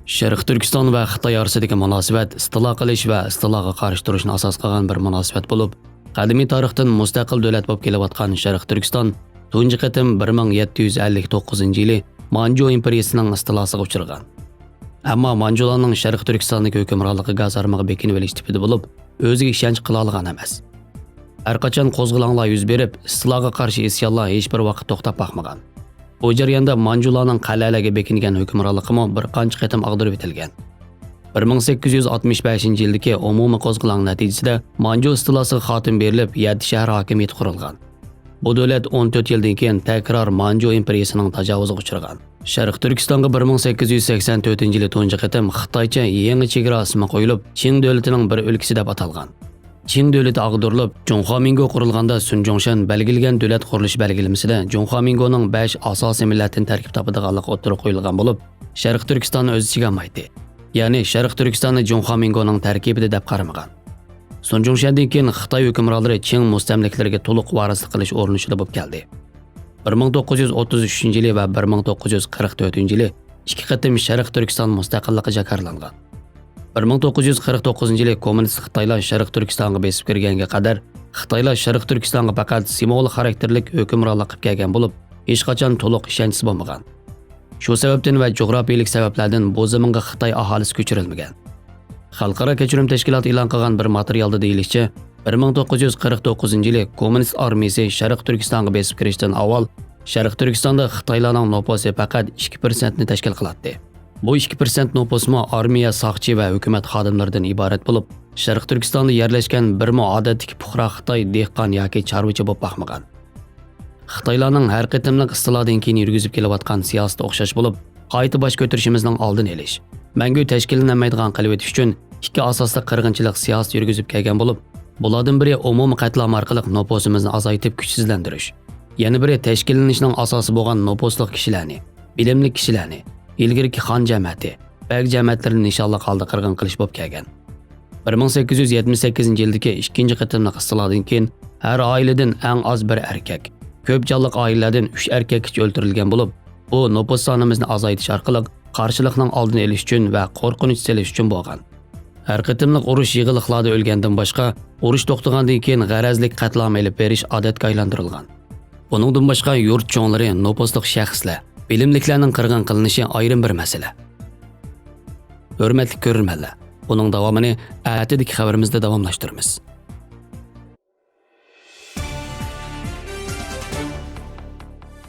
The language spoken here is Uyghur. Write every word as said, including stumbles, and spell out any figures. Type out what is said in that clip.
شەرقىي تۈركىستان ۋە خىتاي ئارىسىدىكى مۇناسىۋەت ئىستىلا قىلىش ۋە ئىستىلاغا قارشى تۇرۇشنى ئاساس قىلغان بىر مۇناسىۋەت بولۇپ، قەدىمىي تارىختىن مۇستەقىل دۆلەت بولۇپ كېلىۋاتقان شەرقىي تۈركىستان تۇنجى قېتىم بىر مىڭ يەتتە يۈز ئەللىك توققۇزىنچى يىلى مانجۇ ئىمپېرىيىسىنىڭ ئىستىلاسىغا ئۇچرىغان. ئەمما مانجۇلارنىڭ شەرقىي تۈركىستاندىكى ھۆكۈمرانلىقى گازارمىغا بېكىنىۋېلىش تىپىدا بولۇپ، ئۆزىگە ئىشەنچ قىلالىغان ئەمەس. ھەرقاچان قوزغىلاڭلار يۈز بېرىپ، ئىستىلاغا قارشى ئىسيانلار ھېچبىر ۋاقىت توختاپ باقمىغان. بۇ جەرياندا مانجۇلارنىڭ قەلئەلەرگە بېكىنگەن ھۆكۈمرانلىقىمۇ بىر قانچە قېتىم ئاغدۇرۇۋېتىلگەن. بىر مىڭ سەككىز يۈز ئاتمىش بەشىنچى يىلدىكى ئومۇمىي قوزغىلاڭ نەتىجىسىدە مانجۇ ئىستىلاسىغا خاتىمە بېرىلىپ، يەتتە شەھەر ھاكىمىيىتى قۇرۇلغان. بۇ دۆلەت ئون تۆت يىلدىن كېيىن تەكرار مانجۇ ئىمپېرىيىسىنىڭ تاجاۋۇزىغا ئۇچرىغان. شەرقىي تۈركىستانغا بىر مىڭ سەككىز يۈز سەكسەن تۆتىنچى يىلى تۇنجى قېتىم خىتايچە يېڭى چېگرا ئىسمى قويۇلۇپ، چىڭ دۆلىتىنىڭ بىر ئۆلكىسى دەپ ئاتالغان. چىڭ دۆلىتى ئاغدۇرۇلۇپ، جۇڭخۇامىنگو قۇرۇلغاندا سۇن جۇڭشەن بەلگىلىگەن دۆلەت قۇرۇلۇش بەلگىلىمىسىدە جۇڭخۇامىنگونىڭ بەش ئاساسىي مىللەتتىن تەركىب تاپىدىغانلىقى ئوتتۇرىغا قويۇلغان بولۇپ، شەرقىي تۈركىستان ئۆز ئىچىگە ئالمايتتى. يەنى شەرقىي تۈركىستاننى جۇڭخۇامىنگونىڭ تەركىبىدە دەپ قارىمىغان. سۇن جۇڭشەندىن كېيىن خىتاي ھۆكۈمرانلىرى چىڭ مۇستەملىكىلىرىگە تولۇق ۋارىسلىق قىلىش ئۇرۇنۇشىدا بولۇپ كەلدى. بىر مىڭ توققۇز يۈز ئوتتۇز ئۈچىنچى يىلى ۋە بىر مىڭ توققۇز يۈز قىرىق تۆتىنچى يىلى ئىككى قېتىم شەرقىي تۈركىستان مۇستەقىللىقى جاكارلانغان. بىر مىڭ توققۇز يۈز قىرىق توققۇزىنچى يىلى كوممۇنىست خىتايلار شەرقىي تۈركىستانغا بېسىپ كىرگەنگە قەدەر خىتايلار شەرقىي تۈركىستانغا پەقەت سىمۋول خاراكتېرلىك ھۆكۈمرانلىق قىلىپ كەلگەن بولۇپ، ھېچقاچان تولۇق ئىشەنچىسى بولمىغان. شۇ سەۋەبتىن ۋە جۇغراپىيىلىك سەۋەبلەردىن بۇ زېمىنغا خىتاي ئاھالىسى كۆچۈرۈلمىگەن. خەلقئارا كەچۈرۈم تەشكىلاتى ئېلان قىلغان بىر ماتېرىيالدا دېيىلىشىچە، بىر مىڭ توققۇز يۈز قىرىق توققۇزىنچى يىلى كوممۇنىست ئارمىيىسى شەرقىي تۈركىستانغا بېسىپ كىرىشتىن ئاۋۋال، شەرقىي تۈركىستاندا خىتايلارنىڭ نوپۇسى پەقەت ئىككى پىرسەنتنى تەشكىل قىلاتتى. بۇ ئىككى پىرسەنت نوپۇسمۇ ئارمىيە، ساقچى ۋە ھۆكۈمەت خادىملىرىدىن ئىبارەت بولۇپ، شەرقىي تۈركىستاندا يەرلەشكەن بىرمۇ ئادەتتىكى پۇقرا خىتاي دېھقان ياكى چارۋىچى بولۇپ باقمىغان. خىتايلارنىڭ ھەر قېتىملىق ئىستىلادىن كېيىن يۈرگۈزۈپ كېلىۋاتقان سىياسىتى ئوخشاش بولۇپ، قايتا باش كۆتۈرۈشىمىزنىڭ ئالدىنى ئېلىش، مەڭگۈ تەشكىللىنەلمەيدىغان قىلىۋېتىش ئۈچۈن ئىككى ئاساسلىق قىرغىنچىلىق سىياسىتى يۈرگۈزۈپ كەلگەن بولۇپ، بۇلاردىن بىرى ئومۇمىي قەتلىئام ئارقىلىق نوپۇسىمىزنى ئازايتىپ كۈچسىزلەندۈرۈش، يەنە بىرى تەشكىللىنىشنىڭ ئاساسى بولغان نوپۇسلۇق كىشىلەرنى، بىلىملىك كىشىلەرنى، ئىلگىرىكى خان جەمەتى، بەگ جەمەتلىرىنى نىشانلىق ھالدا قىرغىن قىلىش بولۇپ كەلگەن. بىر مىڭ سەككىز يۈز يەتمىش سەككىزىنچى يىلدىكى ئىككىنچى قېتىملىق ئىستىلادىن كېيىن ھەر ئائىلىدىن ئەڭ ئاز بىر ئەركەك، كۆپ جانلىق ئائىلىلەردىن ئۈچ ئەركەككىچە ئۆلتۈرۈلگەن بولۇپ، بۇ نوپۇس سانىمىزنى ئازايتىش ئارقىلىق قارشىلىقنىڭ ئالدىنى ئېلىش ئۈچۈن ۋە قورقۇنچ سېلىش ئۈچۈن بولغان. ھەر قېتىملىق ئۇرۇش يىغىلىقلاردا ئۆلگەندىن باشقا، ئۇرۇش توختىغاندىن كېيىن غەرەزلىك قەتلىئام ئېلىپ بېرىش ئادەتكە ئايلاندۇرۇلغان. بۇنىڭدىن باشقا، يۇرت چوڭلىرى، نوپۇسلۇق شەخسلەر، بىلىملىكلەرنىڭ قىرغىن قىلىنىشى ئايرىم بىر مەسىلە. ھۆرمەتلىك كۆرۈرمەنلەر، بۇنىڭ داۋامىنى ئەتىدىكى خەۋىرىمىزدە داۋاملاشتۇرىمىز.